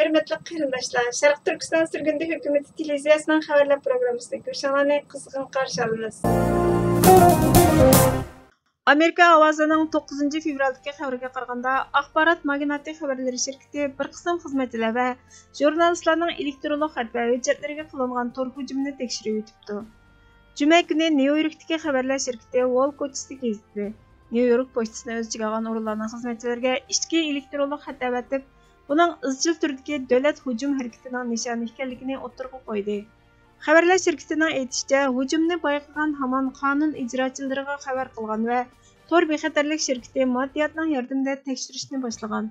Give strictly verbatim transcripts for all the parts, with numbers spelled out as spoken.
ھۆرمەتلىك قېرىنداشلار، شەرقىي تۈركىستان سۈرگۈندە ھۆكۈمىتى تېلېۋىزىيەسىنىڭ خەۋەرلەر پروگراممىسىنى كۆرۈشۈڭلارنى قىزغىن قارشى ئالىمىز. ئامېرىكا ئاۋازىنىڭ توققۇزىنچى فېۋرالدىكى خەۋىرىگە قارىغاندا، ئاخبارات ماگناتى خەۋەرلىرى شىركىتى بىر قىسىم خىزمەتچىلەر ۋە ژۇرنالىستلارنىڭ ئېلېكترونلۇق خەت ۋە ھۆججەتلىرىگە قىلىنغان تور ھۇجۇمىنى تەكشۈرۈۋېتىپتۇ. جۈمە كۈنى نيۇ يوركتىكى خەۋەرلەر شىركىتى ۋول كوچىسى گېزىتى نيۇ يورك پوچتىسىنى ئۆز ئىچىگە ئالغان ئورۇنلارنىڭ خىزمەتچىلىرىگە ئىچكى ئېلېكترونلۇق خەت ئەۋەتىپ، بۇنىڭ ئىزچىل تۈردىكى دۆلەت ھۇجۇم ھەرىكىتىنىڭ نىشانى ئىكەنلىكىنى ئوتتۇرىغا قويدى. خەۋەرلەر شىركىتىنىڭ ئېيتىشىچە، ھۇجۇمنى بايقىغان ھامان قانۇن ئىجراچىلىرىغا خەۋەر قىلغان ۋە تور بىخەتەرلىك شىركىتى ماددىياتنىڭ ياردىمىدە تەكشۈرۈشنى باشلىغان.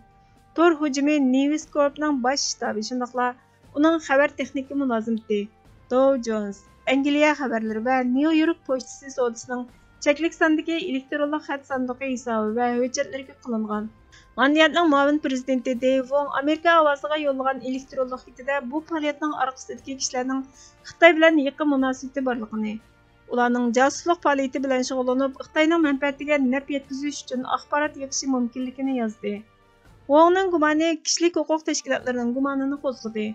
تور ھۇجۇمى نېۋىس كورپنىڭ باش شتابى، شۇنداقلا ئۇنىڭ خەۋەر تېخنىكا مۇلازىمىتى، داۋ جونس، ئەنگلىيە خەۋەرلىرى ۋە نيۇ يورك پوچتىسى سودىسىنىڭ چەكلىك ساندىكى ئېلېكترونلۇق خەت ساندۇقى ھېسابى ۋە ھۆججەتلىرىگە قىلىنغان. ماددىياتنىڭ مۇئاۋىن پىرېزىدېنتى دېيۋ ۋوڭ ئامېرىكا ئاۋازىغا يوللىغان ئېلېكترونلۇق خېتىدە بۇ پائالىيەتنىڭ ئارقىسىدىكى كىشىلەرنىڭ خىتاي بىلەن يېقىن مۇناسىۋىتى بارلىقىنى، ئۇلارنىڭ جاسۇسلۇق پائالىيىتى بىلەن شۇغۇللىنىپ، خىتاينىڭ مەنپەئەتىگە نەپ يەتكۈزۈش ئۈچۈن ئاخبارات يىغىشى مۇمكىنلىكىنى يازدى. ۋوڭنىڭ گۇمانى كىشىلىك ھوقۇق تەشكىلاتلىرىنىڭ گۇمانىنى قوزغىدى.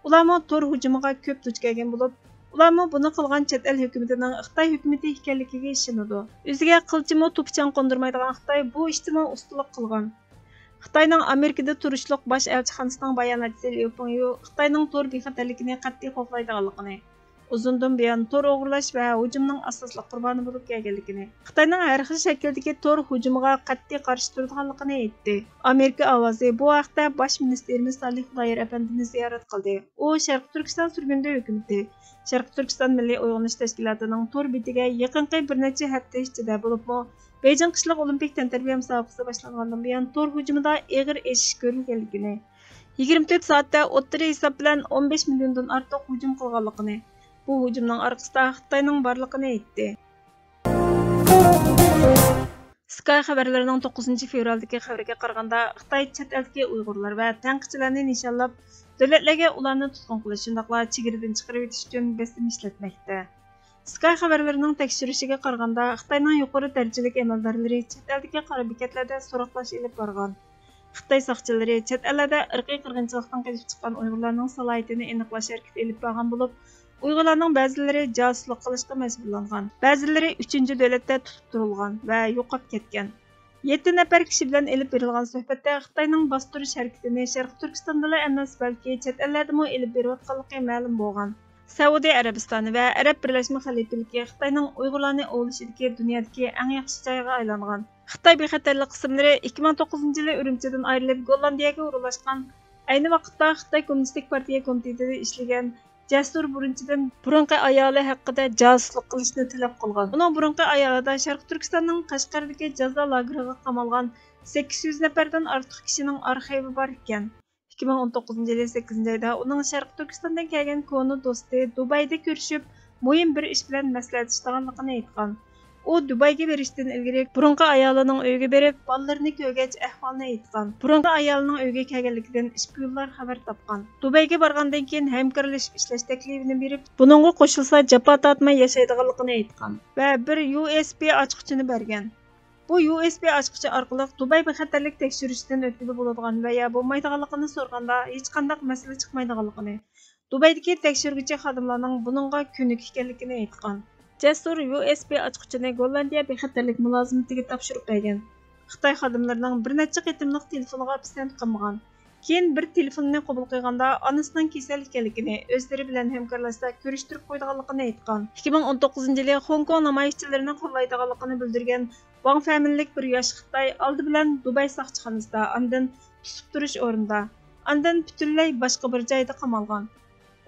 ئۇلارمۇ تور ھۇجۇمىغا كۆپ دۇچ كەلگەن بولۇپ، ئۇلارمۇ بۇنى قىلغان چەت ئەل ھۆكۈمىتىنىڭ خىتاي ھۆكۈمىتى ئىكەنلىكىگە ئىشىنىدۇ. ئۆزىگە قىلچىمۇ توپا-چاڭ قوندۇرمايدىغان خىتاي بۇ ئىشتىمۇ ئۇستىلىق قىلغان. خىتاينىڭ ئامېرىكىدا تۇرۇشلۇق باش ئەلچىخانىسىنىڭ باياناتچىسى ليۇ پېڭيۇ خىتاينىڭ تور بىخەتەرلىكىنى قەتئىي قوغدايدىغانلىقىنى، ئۇزۇندىن بۇيان تور ئوغرىلاش ۋە ھۇجۇمنىڭ ئاساسلىق قۇربانى بولۇپ كەلگەنلىكىنى، خىتاينىڭ ھەر خىل شەكىلدىكى تور ھۇجۇمىغا قەتئىي قارشى تۇرىدىغانلىقىنى ئېيتتى. ئامېرىكا ئاۋازى بۇ ھەقتە باش مىنىستىرىمىز سالىھ خۇدايار ئەپەندىنى زىيارەت قىلدى. ئۇ شەرقىي تۈركىستان سۈرگۈندە ھۆكۈمىتى، شەرقىي تۈركىستان مىللىي ئويغىنىش تەشكىلاتىنىڭ تور بېتىگە يېقىنقى بىر نەچچە ھەپتە ئىچىدە، بولۇپمۇ بېيجىڭ قىشلىق ئولىمپىك تەنتەربىيە مۇسابىقىسى باشلانغاندىن بۇيان تور ھۇجۇمىدا ئېغىر ئېشىش كۆرۈلگەنلىكىنى، يىگىرمە تۆت سائەتتە ئوتتۇرا ھېساب بىلەن ئون بەش مىليوندىن ئارتۇق ھۇجۇم قىلغانلىقىنى، بۇ ھۇجۇمنىڭ ئارقىسىدا خىتاينىڭ بارلىقىنى ئېيتتى. سكاي خەۋەرلىرىنىڭ توققۇزىنچى فېۋرالدىكى خەۋىرىگە قارىغاندا، خىتاي چەت ئەلدىكى ئۇيغۇرلار ۋە تەنقىدچىلەرنى نىشانلاپ، دۆلەتلەرگە ئۇلارنى تۇتقۇن قىلىش، شۇنداقلا چېگرىدىن چىقىرىۋېتىش ئۈچۈن بېسىم ئىشلەتمەكتە. سكاي خەۋەرلىرىنىڭ تەكشۈرۈشىگە قارىغاندا، خىتاينىڭ يۇقىرى دەرىجىلىك ئەمەلدارلىرى چەت ئەلدىكى قارا بېكەتلەردە سوراقلاش ئېلىپ بارغان. خىتاي ساقچىلىرى چەت ئەللەردە ئىرقىي قىرغىنچىلىقتىن قېچىپ چىققان ئۇيغۇرلارنىڭ سالاھىيىتىنى ئېنىقلاش ھەرىكىتى ئېلىپ بارغان بولۇپ، ئۇيغۇرلارنىڭ بەزىلىرى جاسۇسلۇق قىلىشقا مەجبۇرلانغان، بەزىلىرى ئۈچىنچى دۆلەتتە تۇتۇپ تۇرۇلغان ۋە يوقاپ كەتكەن. يەتتە نەپەر كىشى بىلەن ئېلىپ بېرىلغان سۆھبەتتە خىتاينىڭ باستۇرۇش ھەرىكىتىنى شەرقىي تۈركىستاندىلا ئەمەس، بەلكى چەت ئەللەردىمۇ ئېلىپ بېرىۋاتقانلىقى مەلۇم بولغان. سەئۇدى ئەرەبىستانى ۋە ئەرەب بىرلەشمە خەلىپىلىكى خىتاينىڭ ئۇيغۇرلارنى ئوۋلىشىدىكى دۇنيادىكى ئەڭ ياخشى جايغا ئايلانغان. خىتاي بىخەتەرلىك قىسىملىرى ئىككى مىڭ توققۇزىنچى يىلى ئۈرۈمچىدىن ئايرىلىپ، گوللاندىيەگە ئورۇنلاشقان. ئەينى ۋاقىتتا خىتاي كوممۇنىستىك پارتىيە كومىتېتىدا ئىشلىگەن جەسۇر بىرىنچىدىن بۇرۇنقى ئايالى ھەققىدە جاسۇسلۇق قىلىشنى تەلەپ قىلغان. ئۇنىڭ بۇرۇنقى ئايالىدا شەرقىي تۈركىستاننىڭ قەشقەردىكى جازا لاگېرىغا قامالغان سەككىز يۈز نەپەردىن ئارتۇق كىشىنىڭ ئارخىۋى بار ئىكەن. ئىككى مىڭ ئون توققۇزىنچى يىلى سەككىزىنچى ئايدا ئۇنىڭ شەرقىي تۈركىستاندىن كەلگەن كونا دوستى دۇبەيدە كۆرۈشۈپ، مۇھىم بىر ئىش بىلەن مەسلىھەتلىشىدىغانلىقىنى ئېيتقان. ئۇ دۇبەيگە بېرىشتىن ئىلگىرى بۇرۇنقى ئايالىنىڭ ئۆيىگە بېرىپ، بالىلىرىنى كۆرگەچ ئەھۋالنى ئېيتقان. بۇرۇنقى ئايالىنىڭ ئۆيىگە كەلگەنلىكىدىن شپىيونلار خەۋەر تاپقان. دۇبەيگە بارغاندىن كېيىن ھەمكارلىشىپ ئىشلەش تەكلىپىنى بېرىپ، بۇنىڭغا قوشۇلسا جاپا تارتماي ياشايدىغانلىقىنى ئېيتقان ۋە بىر يۇ ئېس بى ئاچقۇچىنى بەرگەن. بۇ يۇ ئېس بى ئاچقۇچى ئارقىلىق دۇبەي بىخەتەرلىك تەكشۈرۈشىدىن ئۆتكىلى بولىدىغان ۋە يا بولمايدىغانلىقىنى سورىغاندا، ھېچقانداق مەسىلە چىقمايدىغانلىقىنى، دۇبەيدىكى تەكشۈرگۈچى خادىملارنىڭ بۇنىڭغا كۆنۈك ئىكەنلىكىنى ئېيتقان. جەسۇر يۇ ئېس بى ئاچقۇچىنى گوللاندىيە بىخەتەرلىك مۇلازىمىتىگە تاپشۇرۇپ بەرگەن. خىتاي خادىملىرىنىڭ بىر نەچچە قېتىملىق تېلېفونىغا پىسەنت قىلمىغان. كېيىن بىر تېلېفوننى قوبۇل قىلغاندا، ئانىسىنىڭ كېسەل ئىكەنلىكىنى، ئۆزلىرى بىلەن ھەمكارلاشسا كۆرۈشتۈرۈپ قويىدىغانلىقىنى ئېيتقان. ئىككى مىڭ ئون توققۇزىنچى يىلى خوڭكوڭ نامايىشچىلىرىنى قوللايدىغانلىقىنى بىلدۈرگەن ۋاڭ فەمىلىلىك بىر ياش خىتاي ئالدى بىلەن دۇبەي ساقچىخانىسىدا، ئاندىن توسۇپ تۇرۇش ئورنىدا، ئاندىن پۈتۈنلەي باشقا بىر جايدا قامالغان.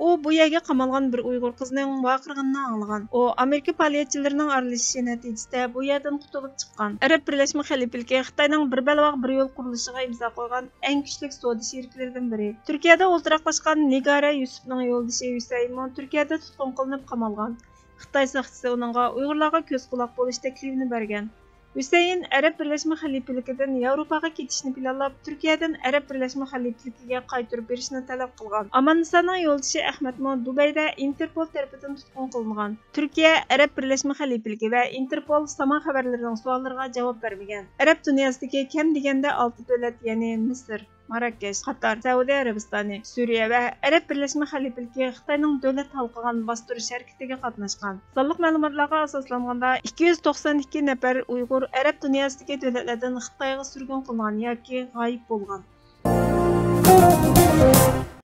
ئۇ بۇ يەرگە قامالغان بىر ئۇيغۇر قىزنىڭ ۋارقىرىغىنىنى ئاڭلىغان. ئۇ ئامېرىكا پائالىيەتچىلىرىنىڭ ئارىلىشىشى نەتىجىسىدە بۇ يەردىن قۇتۇلۇپ چىققان. ئەرەب بىرلەشمە خەلىپىلىكى خىتاينىڭ بىر بەلباغ بىر يول قۇرۇلۇشىغا ئىمزا قويغان ئەڭ كۈچلۈك سودا شېرىكلىرىدىن بىرى. تۈركىيەدە ئولتۇراقلاشقان نىگارە يۈسۈپنىڭ يولدىشى ھۈسەيىنمۇ تۈركىيەدە تۇتقۇن قىلىنىپ قامالغان. خىتاي ساقچىسى ئۇنىڭغا ئۇيغۇرلارغا كۆز قۇلاق بولۇش تەكلىپىنى بەرگەن. ھۈسەيىن ئەرەب بىرلەشمە خەلىپىلىكىدىن ياۋروپاغا كېتىشنى پىلانلاپ، تۈركىيەدىن ئەرەب بىرلەشمە خەلىپىلىكىگە قايتۇرۇپ بېرىشنى تەلەپ قىلغان. ئاماننىسانىڭ يولدىشى ئەخمەتمۇ دۇبەيدە ئىنتېرپول تەرىپىدىن تۇتقۇن قىلىنغان. تۈركىيە، ئەرەب بىرلەشمە خەلىپىلىكى ۋە ئىنتېرپول ساما خەۋەرلىرىنىڭ سوئاللىرىغا جاۋاب بەرمىگەن. ئەرەب دۇنياسىدىكى كەم دېگەندە ئالتە دۆلەت، يەنى مىسىر، ماراكەش، قاتار، سەئۇدى ئەرەبىستانى، سۈرىيە ۋە ئەرەب بىرلەشمە خەلىپىلىكى خىتاينىڭ دۆلەت ھالقىغان باستۇرۇش ھەرىكىتىگە قاتناشقان. سانلىق مەلۇماتلارغا ئاساسلانغاندا، ئىككى يۈز توقسان ئىككى نەپەر ئۇيغۇر ئەرەب دۇنياسىدىكى دۆلەتلەردىن خىتايغا سۈرگۈن قىلىنغان ياكى غايىب بولغان.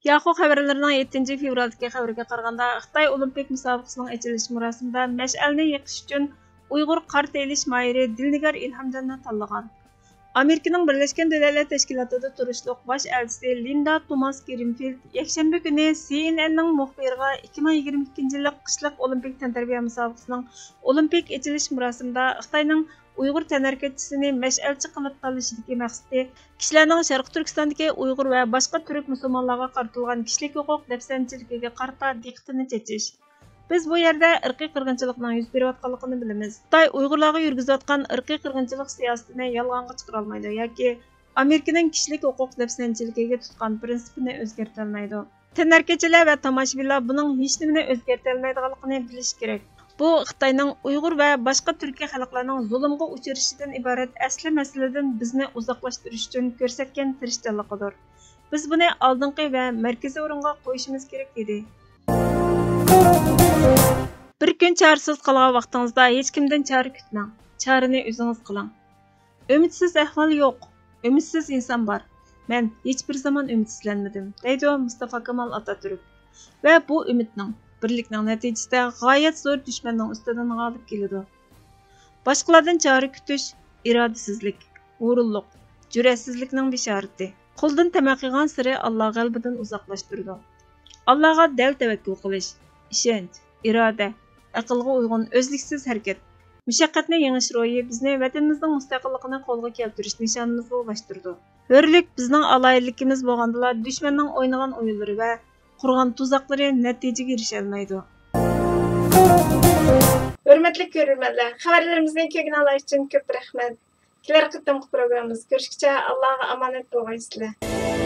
ياخۇ خەۋەرلىرىنىڭ يەتتىنچى فېۋرالدىكى خەۋىرىگە قارىغاندا، خىتاي ئولىمپىك مۇسابىقىسىنىڭ ئېچىلىش مۇراسىمىدا مەشئەلنى يېقىش ئۈچۈن ئۇيغۇر قارا تېيىلىش ماھىرى دىلنىگار ئىلھامجاننى تاللىغان. ئامېرىكىنىڭ بىرلەشكەن دۆلەتلەر تەشكىلاتىدا تۇرۇشلۇق باش ئەلچىسى لىندا توماس گرىنفىلد يەكشەنبە كۈنى سى ئېن ئېننىڭ مۇخبىرىغا ئىككى مىڭ يىگىرمە ئىككىنچى يىللىق قىشلىق ئولىمپىك تەنتەربىيە مۇسابىقىسىنىڭ ئولىمپىك ئېچىلىش مۇراسىمىدا خىتاينىڭ ئۇيغۇر تەنھەرىكەتچىسىنى مەشئەلچى قىلىپ تاللىشىدىكى مەقسىتى كىشىلەرنىڭ شەرقىي تۈركىستاندىكى ئۇيغۇر ۋە باشقا تۈرك مۇسۇلمانلارغا قارىتىلغان كىشىلىك ھوقۇق دەپسەندىچىلىكىگە قارىتا دىققىتىنى چېچىش. بىز بۇ يەردە ئىرقىي قىرغىنچىلىقنىڭ يۈز بېرىۋاتقانلىقىنى بىلىمىز. خىتاي ئۇيغۇرلارغا يۈرگۈزۈۋاتقان ئىرقىي قىرغىنچىلىق سىياسىتىنى يالغانغا چىقىرالمايدۇ ياكى ئامېرىكىنىڭ كىشىلىك ھوقۇق دەپسەندىچىلىكىگە تۇتقان پىرىنسىپىنى ئۆزگەرتەلمەيدۇ. تەنھەرىكەتچىلەر ۋە تاماشىبىنلار بۇنىڭ ھېچنېمىنى ئۆزگەرتەلمەيدىغانلىقىنى بىلىشى كېرەك. بۇ خىتاينىڭ ئۇيغۇر ۋە باشقا تۈركىي خەلقلەرنىڭ زۇلۇمغا ئۇچرىشىدىن ئىبارەت ئەسلى مەسىلىدىن بىزنى ئۇزاقلاشتۇرۇش ئۈچۈن كۆرسەتكەن تىرىشچانلىقىدۇر. بىز بۇنى ئالدىنقى ۋە مەركىزىي ئورۇنغا قويۇشىمىز كېرەك، دېدى. بىر كۈن چارىسىز قالغان ۋاقتىڭىزدا ھېچكىمدىن چارە كۈتمەڭ. چارىنى ئۆزىڭىز قىلىڭ. ئۈمىدسىز ئەھۋال يوق، ئۈمىدسىز ئىنسان بار. مەن ھېچبىر زامان ئۈمىدسىزلەنمىدىم، دەيدۇ مۇستافا كامال ئاتاتۈرك. ۋە بۇ ئۈمىدنىڭ، بىرلىكنىڭ نەتىجىسىدە غايەت زور دۈشمەننىڭ ئۈستىدىن غالىب كېلىدۇ. باشقىلاردىن چارە كۈتۈش ئىرادىسىزلىك، ھۇرۇنلۇق، جۈرئەتسىزلىكنىڭ بېشارىتى. قولدىن تەمە قىلغانسېرى ئاللا غەلىبىدىن ئۇزاقلاشتۇرىدۇ. ئاللاغا دەل تەۋەككۈل قىلىش، ئىشەنچ، ئىرادە، ئەقىلگە ئۇيغۇن ئۈزلۈكسىز ھەرىكەت، مۇشەققەتنى يېڭىش روھى بىزنى ۋەتىنىمىزنىڭ مۇستەقىللىقىنى قولغا كەلتۈرۈش نىشانىمىزغا ئۇلاشتۇرىدۇ. ھۆرلۈك بىزنىڭ ئالاھىدىلىكىمىز بولغاندىلا، دۈشمەننىڭ ئوينىغان ئويۇنلىرى ۋە قۇرغان تۇزاقلىرى نەتىجىگە ئېرىشەلمەيدۇ. ھۆرمەتلىك كۆرۈرمەنلەر، خەۋەرلىرىمىزنى كۆرگىنىڭلار ئۈچۈن كۆپ رەھمەت. كېلەر قېتىمقى پروگراممىمىزدا كۆرۈشكىچە ئاللاغا ئامانەت بولغايسىلەر.